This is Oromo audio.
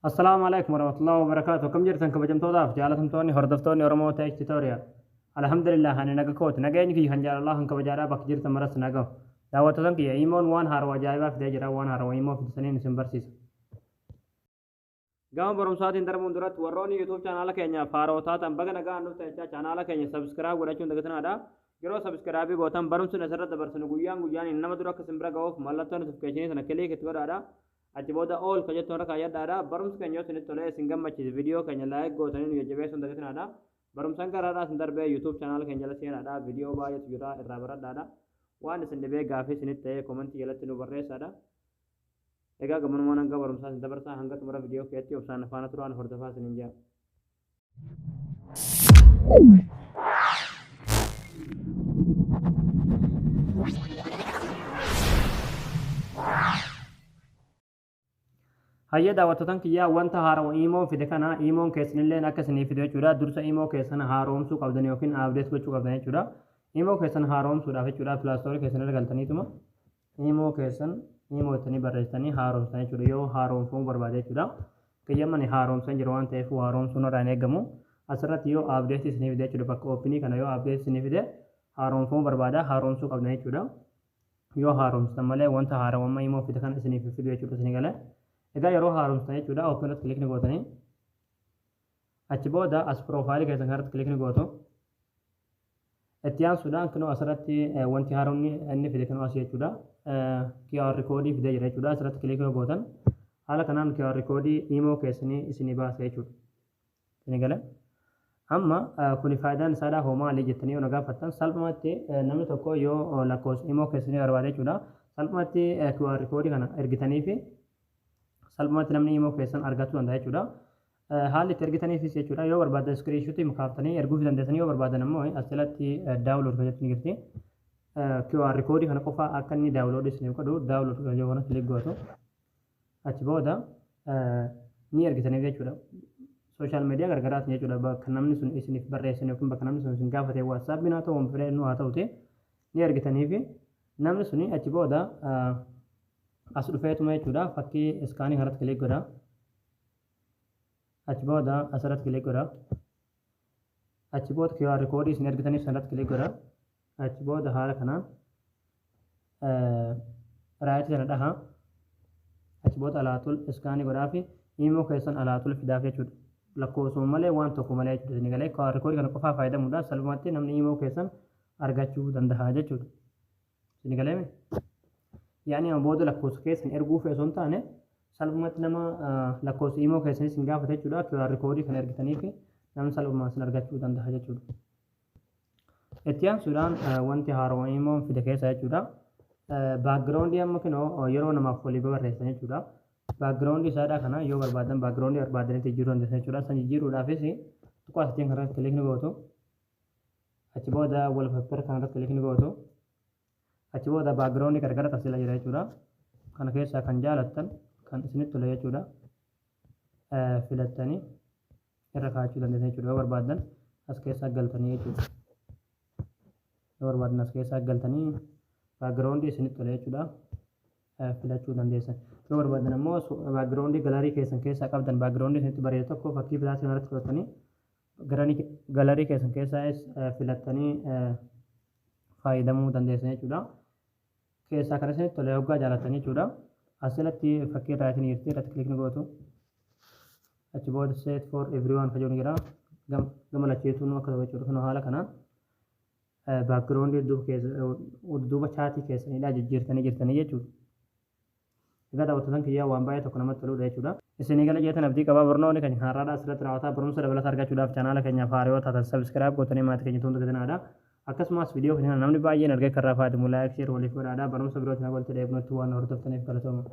Assalaamu alaikum warahmatullahi wabarakaatu. Akkam jirtan, kabajamtootaaf jaalatamtoonni hordoftoonni Oromoo Tech Tutorial? Alhamdulillah, ani naga kooti. Nageenyi kiyya kan jaalalaa kan kabajaadhaa bakka jirtan maras nagahu. Daawwattoota kiyya, Imoon waan haarawaa ajaa'ibaa fidee jira. Waan haarawaa Imoo fidisaniin isin barsiisa. Gama barumsaatiin darbuun duratti, warroonni YouTube chaanaala keenyaaf haarawaa taatan baga nagaan dhuftan jechaa, chaanaala keenya subscribe godhachuun dagatinaadha. Yeroo subscribe gootan barumsi asirra dabarsinu guyyaan guyyaan nama dura akka isin bira ga'uuf mallattoo notification sana click itti godhaadha. Achi booda all ka jettu irra kaayyadhaadha. Barumsi keenya yoo isinitti tolee isin gammachiise, viidiyoo keenya like gootanii nu jajjabeessuun dagatinaadha. Barumsaan garaadhaa isin darbee YouTube chaanaala keenya jala seenaadha. Viidiyoo baay'eetu jira, irraa baradhaadha. Waan isin dhibee gaafii isinitti ta'ee comment jalatti nu barreessaadha. Egaa gamanumaan hanga barumsaa isin dabarsaa, hanga xumura viidiyoo keetti obsaan faana turaan hordofaa isiniin jedha. Hayyee daawwattootan kiyyaa, wanta haarawa Imoon fide kana Imoon keessanillee akka isinii fide jechuudha. Dursa Imoo keessan haaromsuu qabdan yookiin update gochuu qabdan jechuudha. Imoo keessan haaromsuudhaaf jechuudha, Play Store keessan irra galtaniituma Imoo keessan Imoo jettanii barreessitanii haaromsan jechuudha. Yoo haaromfamuu barbaade jechuudha. Kiyyamani haaromsan jiru waan ta'eef haaromsuun irraa hin eegamu. Asirratti yoo update isinii fide jechuudha, bakka open kana yoo update isinii fide haaromfamuu barbaada, haaromsuu qabdan jechuudha. Yoo haaromsitan malee wanta haarawamma Imoo fide kana isiniif fidu jechuudha, isinii galee. Egaa yeroo haaromsitan jechuudha, open irratti click ni gootanii, achi booda as profile keessan kanarratti click ni gootu. Itti aansuudhaan kunoo asirratti wanti haaromni inni fide kunoo as jechuudha. QR koodii fidee jira jechuudha. Asirratti click yoo gootan haala kanaan QR koodii Imoo keessanii isinii baasa jechuudha. Isinii galee. Amma kuni faayidaan isaadhaa hoo maali jettanii yoo na gaafattan, salphumatti namni tokko yoo lakkoofsa Imoo keessanii barbaade jechuudha. Salphumatti QR koodii kana ergitanii fi salphumatti namni Imoo keessan argachuu danda'a jechuudha. Haalli itti ergitaniifis jechuudha, yoo barbaadan screenshot kaaftanii erguu fi dandeessanii, yoo barbaadan immoo as jalatti download kan jettu ni jirti. QR koodii kana qofa akka inni download isiniif godhu download kan jedhu kana click gootu. Achi booda ni ergitaniif jechuudha. Social media garaagaraatiin jechuudha, bakka namni sun isiniif barreessan yookiin bakka namni sun isin gaafate, WhatsAppiin haa ta'u, waan fedhan haa ta'uti, ni ergitaniif. Namni suni achi booda as dhufeetuma jechuudha, fakkii scan kanatti click godha. Achi booda asirratti click godha. Achi booda QR koodii isin ergitaniif sanarratti click godha. Achi booda haala kanaan right sana dhaha. Achi booda alaatul scan godhaa fi Imoo keessan alaatul fidaaf jechuudha. Lakkoofsuma malee, waan tokko malee jechuudha. Isin galee, QR koodii kana qofaa fayyadamuudhaan salphumatti namni Imoo keessan argachuu danda'a jechuudha. Isin galee, yaani amma booda lakkoofsa keessan erguu fe'u osoo hin taane, salphumatti nama lakkoofsa Imoo keessanii isin gaafate jechuudha. QR koodii kana ergitanii fi namni salphumaan isin argachuu danda'a jechuudha. Itti aansuudhaan wanti haarawaa Imoon fide keessa jechuudha. Background amma kinoo yeroo namaaf walii barreessan jechuudha. Background isaadhaa kana yoo barbaadan background barbaadanitti jijjiiruu dandeessan jechuudha. San jijjiiruudhaafis tuqaa asitiin kanarratti click ni gootu. Achi booda wallpaper kanarratti click ni gootu. Achi booda background gargara tasila jira jechuudha. Kana keessaa kan jaalattan, kan isinitti tole jechuudha, filattanii irra kaa'achuu dandeessan jechuudha. Yoo barbaadan as keessa galtanii jechuudha. Yoo barbaadan as keessa galtanii background isinitti tole jechuudha, filachuu dandeessan. Yoo barbaadan ammoo background gallery keessan keessaa qabdan, background isinitti bareedu tokko fakkii plus kanarratti fudhatanii gallery keessan keessaas filattanii fayyadamuu dandeessan jechuudha. Keessaa kan isinitti tole hoggaa jaalattan jechuudha. As jalatti fakkii rightiin jirti, irratti click ni gootu. Achi booda set for everyone kan jedhu jira. Gama lacheetuun akka ta'u jechuudha. Kun haala kanaan background duuba chat keessanidha jijjiirtanii jirtanii jechuudha. Egaa daawwattoota kiyyaa, waan baay'ee tokko namatti toludha jechuudha. Isinii gala jeetan abdii qabaa. Barnoonni keenya har'aadhaa asirratti raawwataa. Barumsa dabalataa argachuudhaaf chaanaala keenyaaf haaraa yoo taatan subscribe gootanii maatii keenya tuuntu gatinaadha. Akkasumas viidiyoo keenya namni baay'een argee kan irraa fayyadamu like, share waliif godhaadha. Barumsa birootiin walitti deebinutti waan hordoftaniif galatooma.